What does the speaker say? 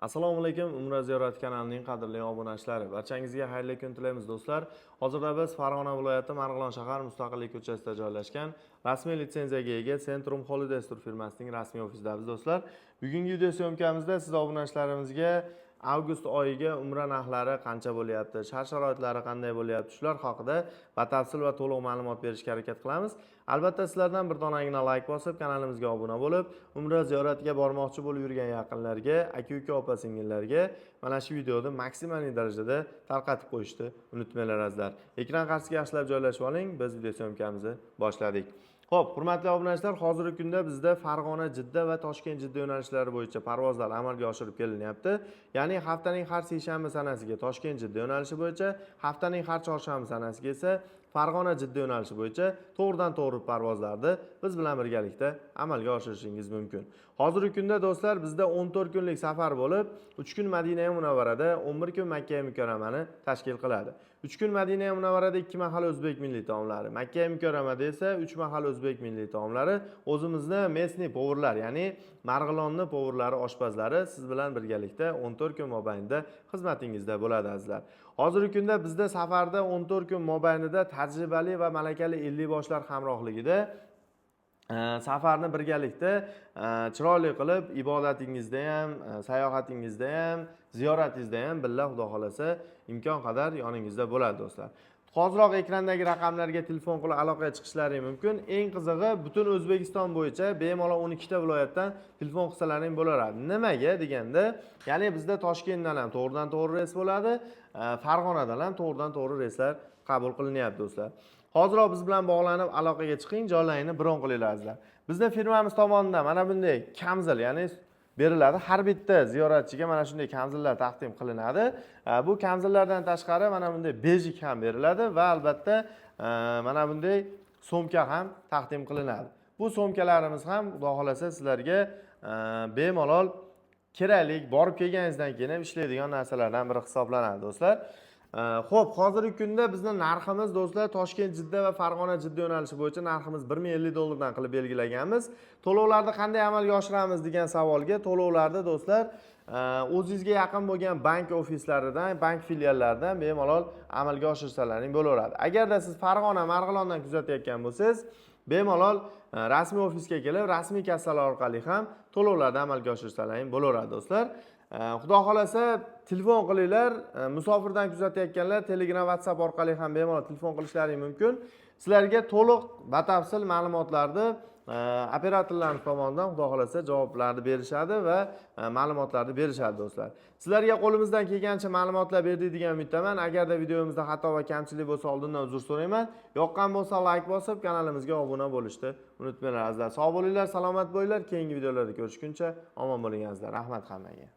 Assalomu alaykum, Umra ziyorati kanalining qadrli obunachilari. Barchangizga xayrli kun tilaymiz, do'stlar. Hozirda biz Farg'ona viloyati, Marg'ilon shahar, Mustaqillik ko'chasida joylashgan rasmiy litsenziyaga ega Centrum Holidays tur firmasining rasmiy ofisidamiz, do'stlar. Bugungi video съёмка mizda siz obunachilarimizga avgust oyiga umra narxlari qancha bo'lyapti, shart sharoitlari qanday bo'lyapti, shular haqida batafsil va to'liq ma'lumot berishga harakat qilamiz. Albatta, sizlardan bir donagina layk bosib, kanalimizga obuna bo'lib, umra ziyoratiga bormoqchi bo'lib yurgan yaqinlarga, aka uka, opa singillarga mana shu videoni maksimal darajada tarqatib qo'yishni unutmanglar, azizlar. Ekran qarshisiga yaxshilab joylashib oling, biz video съёмка mizni boshladik. Xo'p, hurmatli obunachilar, hozirgi kunda bizda Farg'ona Jidda va Toshkent Jidda yo'nalishlari bo'yicha parvozlar amalga oshirib kelinyapti. Ya'ni haftaning har seshanba sanasiga Toshkent Jidda yo'nalishi bo'yicha, haftaning har chorshanba sanasiga esa Farg'ona Jidda yo'nalishi bo'yicha to'g'ridan to'g'ri parvozlarni biz bilan birgalikda amalga oshirishingiz mumkin. Hozirgi kunda, do'stlar, bizda 14 kunlik safar bo'lib, 3 kun Madina Munavvarada, 11 kun Makka Mukarramani tashkil qiladi. 3 kun Madina Munavvarada 2 mahal o'zbek milliy taomlari, Makka Mukarramada esa 3 mahal o'zbek milliy taomlari, o'zimizni местный повар lar, ya'ni Marg'ilonni повар lari, oshpazlari siz bilan birgalikda 14 kun mobaynida xizmatingizda bo'ladi, azizlar. Hozirgi kunda bizda safarda 14 kun mobaynida tajribali va malakali 50 boshlar hamrohligida safarni birgalikda chiroyli qilib, ibodatingizda ham, sayohatingizda ham, ziyoratingizda ham billa, xudo xohlasa, imkon qadar yoningizda bo'ladi, do'stlar. Hoziroq ekrandagi raqamlarga telefon qilib aloqaga chiqishlaring mumkin. Eng qizig'i, butun O'zbekiston bo'yicha bemalol 12 ta viloyatdan telefon qilsalaring bo'laveradi. Nimaga deganda, ya'ni bizda Toshkentdan ham to'g'ridan to'g'ri reys bo'ladi, Farg'onadan ham to'g'ridan to'g'ri reyslar qabul qilinyapti, do'stlar. Hoziroq biz bilan bog'lanib aloqaga chiqing, joylaringni bron qilinglar, azizlar. Bizni firmamiz tomonidan mana bunday kamzil, ya'ni beriladi. Har bitta ziyoratchiga mana shunday kamzillar taqdim qilinadi. Bu kamzillardan tashqari mana bunday бейджик ham beriladi va albatta mana bunday sumka ham taqdim qilinadi. Bu sumkalarimiz ham, xudo xohlasa, sizlarga bemalol kerakli, borib kelganingizdan keyin ham ishlaydigan narsalardan biri hisoblanadi, do'stlar. Xo'p, hozirgi kunda bizni narximiz, do'stlar, Toshkent Jidda va Farg'ona Jidda yo'nalishi bo'yicha narximiz 1050 dollardan qilib belgilaganmiz. To'lovlarni qanday amalga oshiramiz degan savolga, to'lovlarni, do'stlar, o'zingizga yaqin bo'lgan bank ofislaridan, bank filiallaridan bemalol amalga oshirsalaring bo'laveradi. Agarda siz Farg'ona, Marg'ilondan kuzatayotgan bo'lsangiz, bemalol rasmiy ofisga kelib, rasmiy kassalar orqali ham to'lovlarni amalga oshirsalaring bo'laveradi, do'stlar. Xudo xohlasa, telefon qilinglar. Musofirdan kuzatayotganlar Telegram, WhatsApp orqali ham bemalol telefon qilishlaring mumkin. Sizlarga to'liq batafsil ma'lumotlarni operatorlarimiz tomonidan, xudo xohlasa, javoblarni berishadi va ma'lumotlarni berishadi, do'stlar. Sizlarga qo'limizdan kelgancha ma'lumotlar berdik degan umiddaman. Agarda videomizda xato va kamchilik bo'lsa, oldindan uzr so'rayman. Yoqqan bo'lsa, layk bosib, kanalimizga obuna bo'lishni unutmanglar, azizlar. Sog' bo'linglar, salomat bo'linglar. Keyingi videolarda ko'rishguncha omon bo'ling, azizlar. Rahmat hammaga.